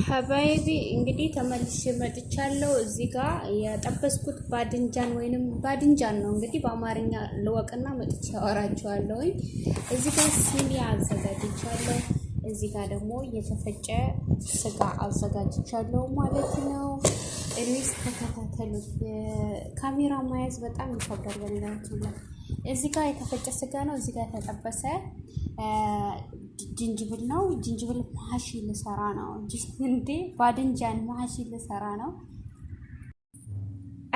حبايبي እንግዲህ ተመልሼ መጥቻለሁ። እዚህ ጋር የጠበስኩት ባድንጃን ወይንም ባድንጃን ነው፣ እንግዲህ በአማርኛ ልወቅና መጥቼ አወራችኋለሁኝ። እዚህ ጋር ሲኒ አዘጋጅቻለሁ። እዚህ ጋር ደግሞ የተፈጨ ስጋ አዘጋጅቻለሁ ማለት ነው። እኔስ ተከታተሉ። ካሜራ መያዝ በጣም ይከብዳል በነገራችን ላይ። እዚህ ጋር የተፈጨ ስጋ ነው። እዚህ ጋር የተጠበሰ ጅንጅብል ነው። ጅንጅብል محشي ልሰራ ነው እንዴ! ባድንጃን محشي ልሰራ ነው።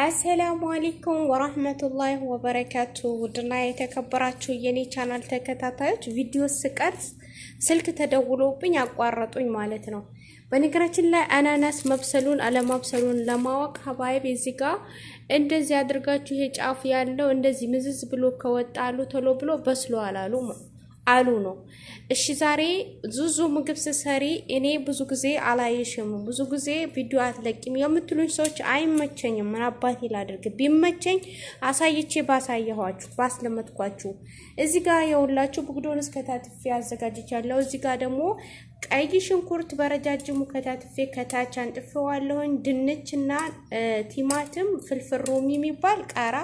السلام عليكم ورحمة الله وبركاته። ውድና የተከበራችሁ የኔ ቻናል ተከታታዮች፣ ቪዲዮ ስቀርጽ ስልክ ተደውሎብኝ አቋረጡኝ ማለት ነው። በነገራችን ላይ አናናስ መብሰሉን አለማብሰሉን ለማወቅ حبايب እዚህ ጋር እንደዚህ አድርጋችሁ ይሄ ጫፍ ያለው እንደዚህ ምዝዝ ብሎ ከወጣሉ ቶሎ ብሎ በስሏል አሉ ነው። እሺ፣ ዛሬ ዙዙ ምግብ ስሰሪ እኔ ብዙ ጊዜ አላየሽም፣ ብዙ ጊዜ ቪዲዮ አትለቂም የምትሉኝ ሰዎች አይመቸኝም። ምን አባቴ ላድርግ? ቢመቸኝ አሳይቼ ባሳየኋችሁ ባስለመድኳችሁ። እዚህ ጋር የሁላችሁ بقدونس ከታትፌ አዘጋጅቻለሁ። እዚህ ጋር ደግሞ ቀይ ሽንኩርት በረጃጅሙ ከታትፌ ከታች አንጥፌዋለሁኝ። ድንችና ቲማቲም፣ فلفل رومي የሚባል ቃራ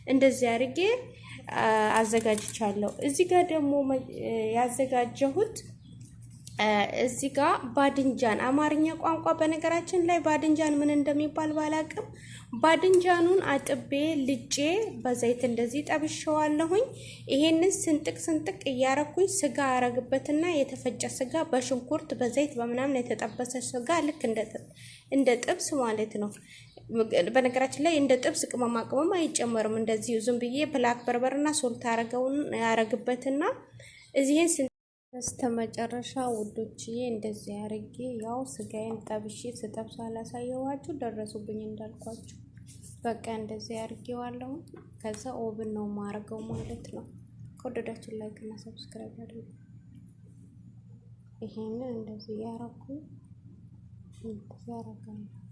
እንደዚህ አድርጌ አዘጋጅቻለሁ። እዚህ ጋር ደግሞ ያዘጋጀሁት እዚህ ጋር ባድንጃን፣ አማርኛ ቋንቋ በነገራችን ላይ ባድንጃን ምን እንደሚባል ባላቅም ባድንጃኑን አጥቤ ልጬ በዘይት እንደዚህ ጠብሸዋለሁኝ። ይሄንን ስንጥቅ ስንጥቅ እያረኩኝ ስጋ አረግበትና የተፈጨ ስጋ በሽንኩርት በዘይት በምናምን የተጠበሰ ስጋ ልክ እንደ ጥብስ ማለት ነው። በነገራችን ላይ እንደ ጥብስ ቅመማ ቅመም አይጨመርም። እንደዚሁ ዝም ብዬ black pepper ና salt አረገውን ያረግበትና እዚህን በስተመጨረሻ ውዶችዬ እንደዚህ አርጌ ያው ስጋዬን ጠብሼ ስጠብስ አላሳየኋችሁ ደረሱብኝ እንዳልኳችሁ። በቃ እንደዚህ አርጌዋለሁ። ከዛ oven ነው ማርገው ማለት ነው። ከወደዳችሁ like እና subscribe አድርጉ። ይሄንን እንደዚህ ያረኩ እንደዚህ ያረጋለሁ።